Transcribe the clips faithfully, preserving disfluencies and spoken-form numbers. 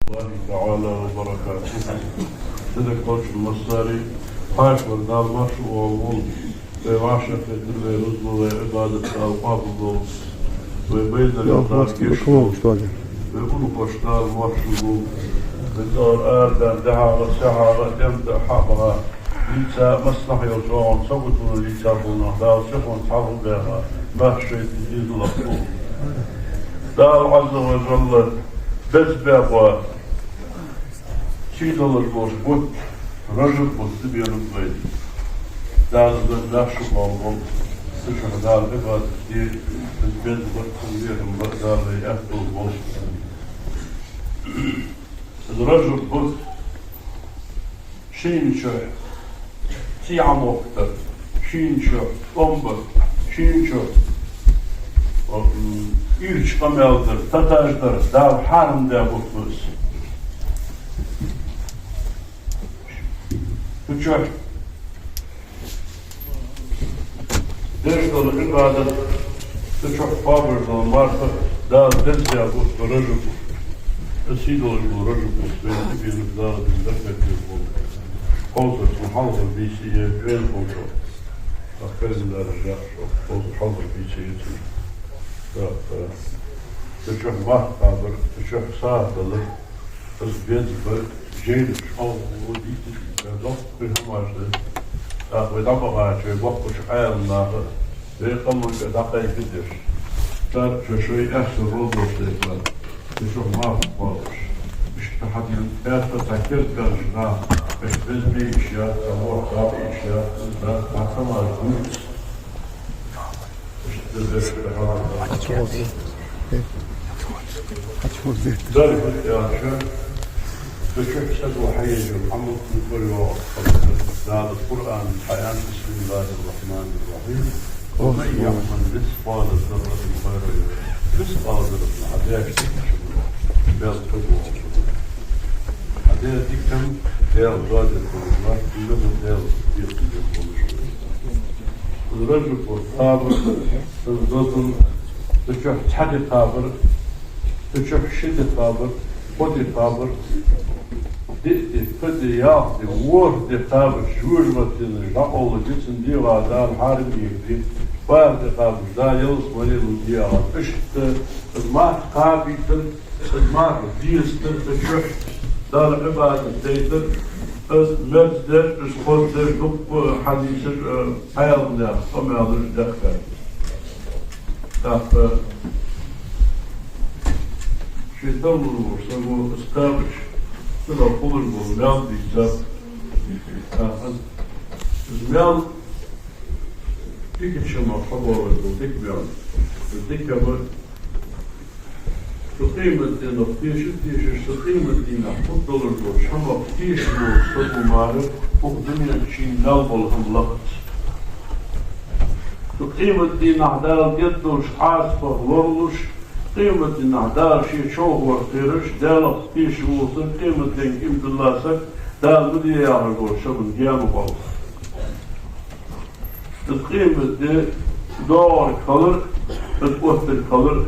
الله تعالى وبركاته. Дика хилда массане, хьоашалгӀа Дала марша воалл вай. Вай вӀашагӀкхетар, вай рузба, вай Ӏибадат Дала къоабал долда. Вай байнараш Дала гешт долда. Вай унахошта Дала моаршал лолда. Вай цӀагӀара арадаьнна дехьагӀа, сехьагӀа, тӀем тӀа, хьабаха, дийца, массанахьа йолча оагӀон саготонна дийца бола нах Дала сихонца хьалхабаьха, маьрша шоайта дезалах болба. Дала Ӏазза ва жалла беза баь бола, сийдолаш бола бутт, Ражаб бутт да, бена бай. Дала из маьрша боалл вайна. Цу чу Дала Ӏибадат де, из беза бар, цун лерхӀам бар Дала вайна аьттув боалба. Из Ражаб бутт шийна чухь сий Ӏомохкар, шийна чухь тӀом бар, шийна чухь, м, ийрча къамаьл дар, таташ дар Дала хьарам даь бутт ба из. Цу чухь деш дола Ӏибадат, цу чухь кхоабаш дола марха Дала деза бутт ба Ражаб бутт. Из сийдолаш бола Ражаб бутт вайна тӀабена, Дала дина дагадоаккхаш болба. Кхозза цун хьалхара бийса я, вайна ховчох, а, календараш яхачох, кхозза хьалхара бийса я цун. ТӀаккха цу чухь марха кхабар, цу чухь сагӀа далар, из беза бар, жайнаш хьалха дийцача, доккха хӀамаш да. ТӀаккха вай дӀабахача, вай боккхача Ӏаьлам наха вай къаман чу дӀакхайкадеш, цар чу шоай аьсар ролдош тайпара, цу чухь марха кхоабаш, иштта хьадийна, аьтта цхьа керда баьннача наха, иштта беза бе йиш яц, цхьа марха кхаба йиш яц, из дац цхьа тамаш дувца. Дарба яхача, цу чухь саго хьаеш йола Ӏамал цун кора йоагӀа. Дала Къуръан тӀа аьннад: بسم الله الرحمن الرحيم. ومن يعمل مثقال ذرة خيرا يره. Мискъал зарратах хьадаьча дикача хӀаман бел тӀабоагӀа. Хьадаь дика хӀама Даьла доазол тӀа латташ, Даьла дезал дезаш болаш. Из Ражаб бутт кхабар, из дозал, цу чухь цхьа ди кхабар, цу чухь ши ди кхабар, кхо ди кхабар, диъ ди, кхо ди, ялх ди, ворхӀ ди кхабаш, жожагӀатенаш дӀакъовла дицан дегӀа Дала хьарам йир ди, бархӀ ди кхабаш Дала ялсмале лу дегӀа. Иштта из марха кхабийтар, из марха дезийтар, цу чухь Далла Ӏибадат дайтар, из мерза деш, из хоза деш, дуккха хьадисаш, э, Ӏаьлам наьха къамаьлаш даьхкад. ТӀаккха ший даллар волча саго из кхабача, цунах хулаш бола маьл дийцад. ТӀаккха из маьл дикача хӀамах хьабоалаш бола дика маьл. Из дика хӀама, цу къематденах теша а тешаш, цу къематдийнахьа хургдолаш долча хӀамах тешаш волча саго мара укх дунен чу шийна мел бола хӀама лакхац. Цу къематдийнахьа Дала дергдолча Ӏазапах лоралуш, къематдийнахьа Дала ший човхавар кхераш, Даллах тешаш вола саг, къематденга иман дилла саг, Дала ма де яхаш долча хӀаман гаьна болх. Из къематди доагӀаргхилар, из оттаргхилар,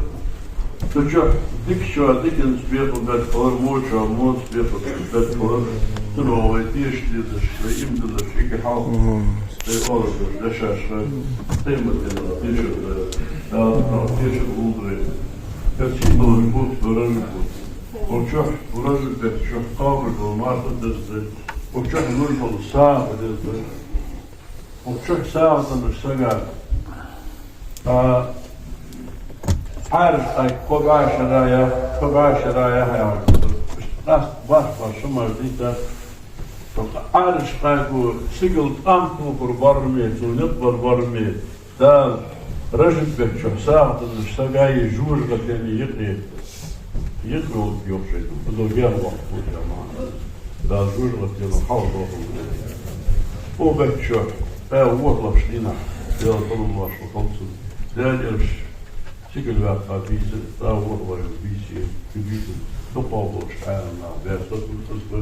цу чухь дикачоа диканца бекхам бергхилар, вочоа вонца бекхам бергхилар, цунах вай теша дезаш, вай иман диллаш, эггара хьалха вай оалаш дола дешаш хилар, къематденах тешар да, Дала цунах тешар лулда вайна. Ер сийдолаш бутт да Ражаб бутт. Цу чухь Ражаб бетта чухь кхоабаш дола марха деза да, цу чухь луш дола сагӀа деза да. Цу чухь сагӀа деннача сага, а, Ӏаьржа къаьга кхо бӀаь шера я, кхо бӀаь шера я хьаяхар. Къаьстта бархӀ-бархӀ хӀамаш дийцад. Ӏаьржа къаьго сигала тӀам тохар бараме, цо никъ бар бараме, Дала Ражаб бетта чухь сагӀа деннача сага е жожагӀатена юкъе, юкъе йолга йоах шоай дув. Из гаьна ваккха хургда маӀан. Дала жожагӀатенах хьалхадоахалда вай. Укх бетта чухь, э, ворхӀлагӀча дийнахьа, Даьла салам-моаршал хилда цунна, Даьла Элча сигала ваьккха бийса, цхьа ворхӀлагӀа йола бийса я, цу бийсан дукхагӀа болча Ӏаьлам наха баьр сацалуш ба,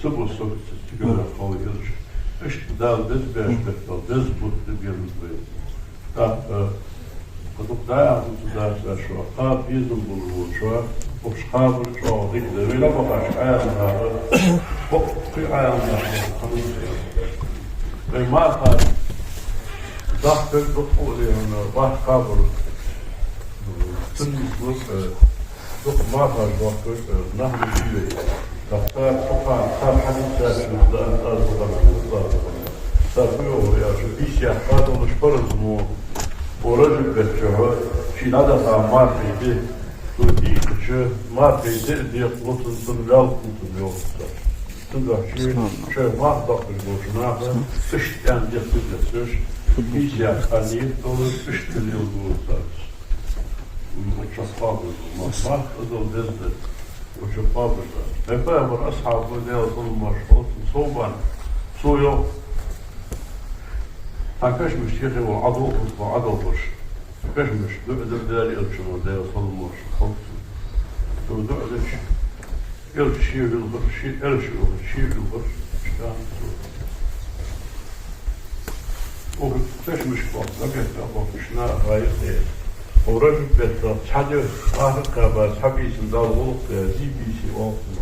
цу бусалба сигала ваьккха хила езаш. Иштта Дала беза баьча бетта беза бутт да, бена бутт ба. ТӀаккха, э, кхы дукха дӀаьха хӀама ца дац аз шоана, кхаба безам болаш волчоа, Уж кхабар чӀоагӀа дика да. Вай набахаш Ӏаьлам наха, боккхий Ӏаьлам нах ханийса. Вай марха дахкар дукха а лехьана, бахка кхабар. Цунна, э, дукха мархаш дахкар, э, нах ма дий вай. Дахкар, цу хана, цар хьадис цаьршинна да, аз, аз бахар, аз бахар. Цар буйогӀар яхаш, бийса яьккха долаш параз мо, укх Ражаб бетта чухь, ший дӀадаха мархий ди. Цо дийхача, мархий ди а декъа лу цунна, цунна ваьлла хул цунна, йоах цар. Цудухьа шоай марха дахкаш болча наха иштта аьнна дехка дезаш, бийса яьккха нийт долаш, иштта леладу цар. М, укх чу кхабар да, ма, марха азал деза да, укх чу кхабар да. Вай Пайхамара асхьаб ва, Даьла салам-моаршал хилда цунна, Совбан, цо йоах, цхьа кашамашта юхе вола Ӏадал, Ӏадал бараш. Кашамашта дуӀа дир Даьла элчано, Даьла салам-моаршал хилда цунна. Цо дуӀа дича, элча ше вилхар, ше, элча вилхар, ше вилхар, иштта цо. Укх кашамашка боккха, бетта боккхача наха хаьттар. Укх Ражаб бетта цхьа ди, марха кхаба, цхьа бийсан Дала гӀулакх даь, ди, бийса оалаш ма.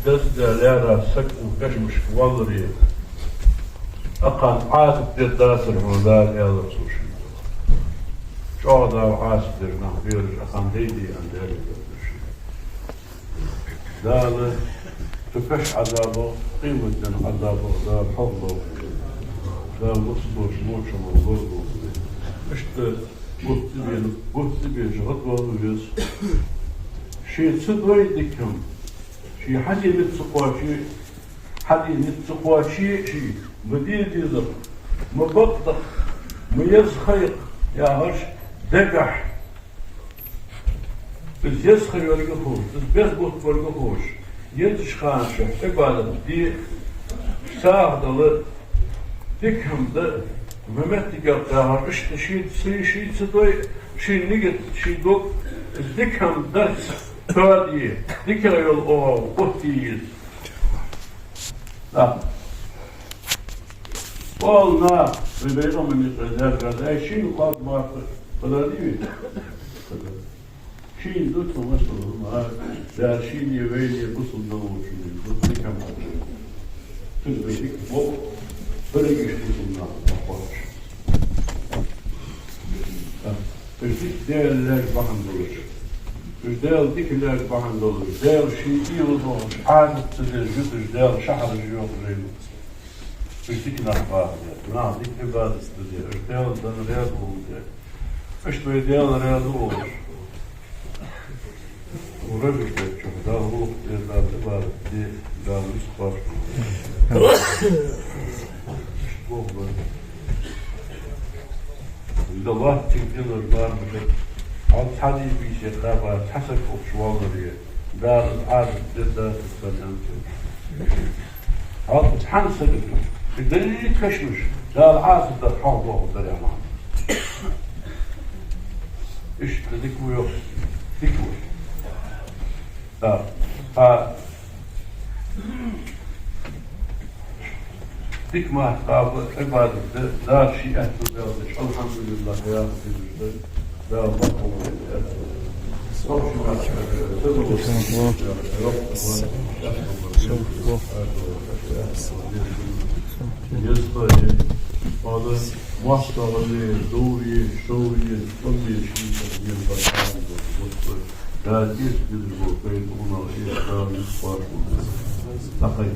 Деза да лаьрхӀа саг укх кашамашка валаре, акхарна Ӏазап дергдацар хьона Дала, аьлар цо шийга. ЧӀоагӀа Дала Ӏазап дер нах бераш, акхарна дайде аьнна, Даьла дер шийга. Дала цу каша Ӏазабах, къематден Ӏазабах Дала хьалхадоаккхалда. Дала массадолча моча мара лорадолда. Иштта бутт цӀи бе-, бутт цӀи беча гӀадвала веза. Ше ца дой дика хӀама, ше хьаде низ ца кхоаче, хьаде низ ца кхоаче а ше, ма де деза-кх, ма бакъда-кх, ма еза ха я-кх яхаш, дегахьа из еза ха йолга ховш, из беза бутт болга ховш, езача хана чухь Ӏибадат де, сагӀа дала, дика хӀама да, ма моттиг я-кх яхаш, иштта ше ца, ше ца дой, ший нигат, ший дог, из дика хӀама дарца тоаде, дикагӀа йола оагӀув оттае еза. Да. Оал наха, вай Пайхамара юкъе даьржа, ай, шийна кхоаб марха, кхадар дий вай? Шийна да цу масала, ма, Дала шийна, вайна, бусалба волчунна, бусалба дика хӀама хьабеш. Цунга вай дика бо, берригаш бусалба нах, нах кхоачаш. Уж дика Даьла лаьрхӀа бахьан долаш, уж Даьла дика лаьрхӀа бахьан долаш, Даьла ший уйла дохаш, Ӏазап ца деш, жуьташ Даьла шахьараш йоаккхаш вайна. Уж дика нах бахьан долаш, нах дика Ӏибадат деш, уж Даьла дан раьза волаш. Иштта вай Даьла раьза волаш, Ражаб бетта чухь Дала гӀулакх де, Дала Ӏибадат де, Дала низ кхоачалда. Иштта бохабар. Из лоацца динар бар мажа. Хьал цхьа ди бийса кхаба, цхьа саг укх чу валаре, Дала Ӏазап дергдацар царна, аьннад цо. Хьалха цхьан сага, уж деррига кашамаш Дала Ӏазап дар хьалхадоахаргдар яхаш. Иштта дика ва йоах, дика ва. Да. Тха дика марха кхаба, Ӏибадат де, Дала ший аьттув баьлча, алхьамдулиллахӀ яхаш дезаш да. Дала баркал лойла. Еза ха я, хьона моастагӀал е, дов е, шов е, цӀом е, шийна ден баркал лойла. Дала кийча дезаш бола пайда унах, Дала низ кхоачалда. Тахай.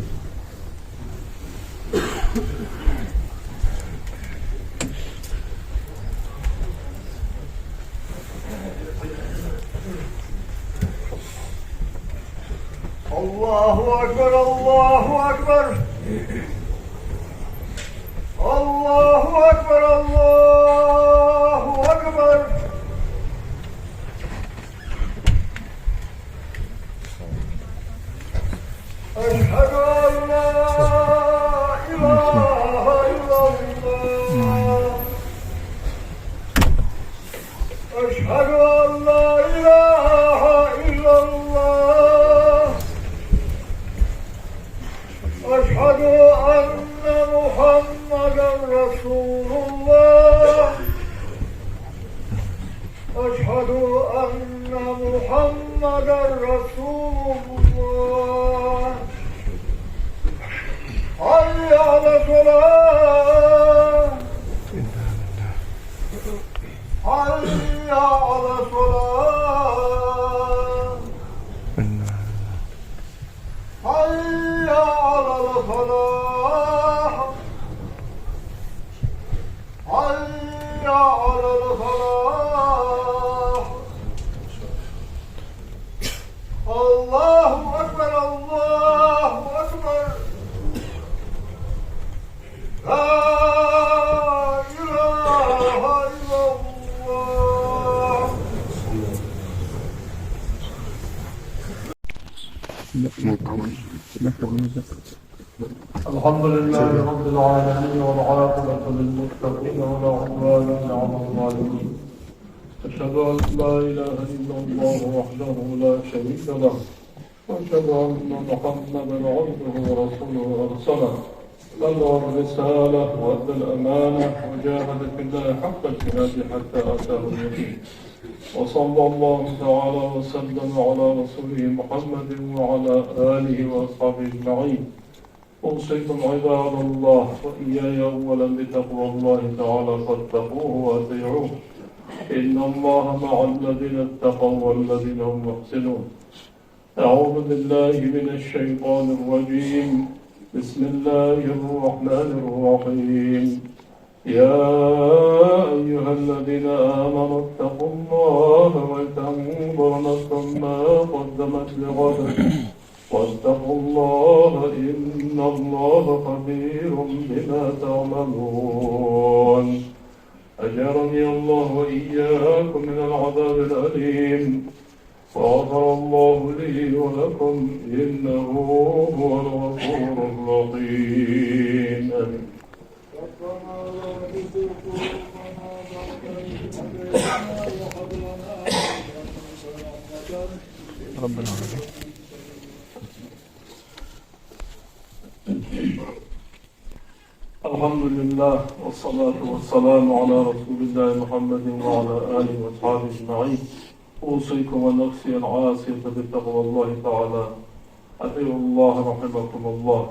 الله أكبر، الله أكبر. الله أكبر، الله أكبر. أشهد أن لا إله إلا الله. أشهد أن لا إله إلا الله. أشهد أن محمدا رسول الله. أشهد أن محمدا رسول حي على الفلاح. حي على الفلاح. الله أكبر، الله أكبر. لا إله إلا الله. الحمد لله رب العالمين، والعاقبة للمتقين، ولا عدوان إلا على الظالمين. أشهد أن لا إله إلا الله وحده لا شريك له، وأشهد أن محمدا عبده ورسوله، أرسله بلغ الرسالة وأدى الأمانة وجاهد في الله حق الجهاد حتى أتاه اليقين. وصلى الله تعالى وسلم على رسوله محمد وعلى آله وأصحابه أجمعين. أوصيكم عباد الله وإياي أولا بتقوى الله تعالى فاتقوه وأطيعوه. إن الله مع الذين اتقوا والذين هم محسنون. أعوذ بالله من الشيطان الرجيم. بسم الله الرحمن الرحيم. يا أيها الذين آمنوا اتقوا الله ولتنظر نفس ما قدمت لغد، واتقوا الله إن الله خبير بما تعملون. أجارني الله وإياكم من العذاب الأليم. غفر الله لي ولكم إنه هو الغفور الرحيم. آمين. رب العالمين. الحمد لله، والصلاة والسلام على رسول الله محمد وعلى آله وأصحابه أجمعين. أوصيكم ونفسي العاصية بتقوى الله تعالى. أطيعوا الله رحمكم الله.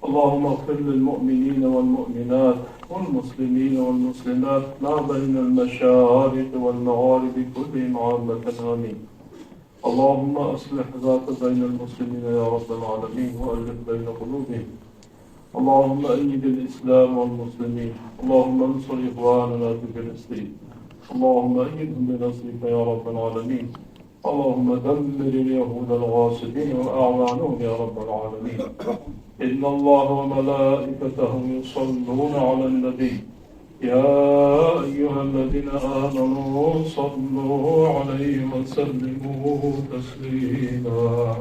اللهم اغفر للمؤمنين والمؤمنات والمسلمين والمسلمات ما بين المشارق والمغارب كلهم عامة، آمين. اللهم أصلح ذات بين المسلمين يا رب العالمين، وألف بين قلوبهم. اللهم أيد الإسلام والمسلمين. اللهم انصر إخواننا في فلسطين. اللهم أيدهم بنصرك يا رب العالمين. اللهم دمر اليهود الغاصبين وأعوانهم يا رب العالمين. إن الله وملائكته يصلون على النبي. يا أيها الذين آمنوا صلوا عليه وسلموا تسليما.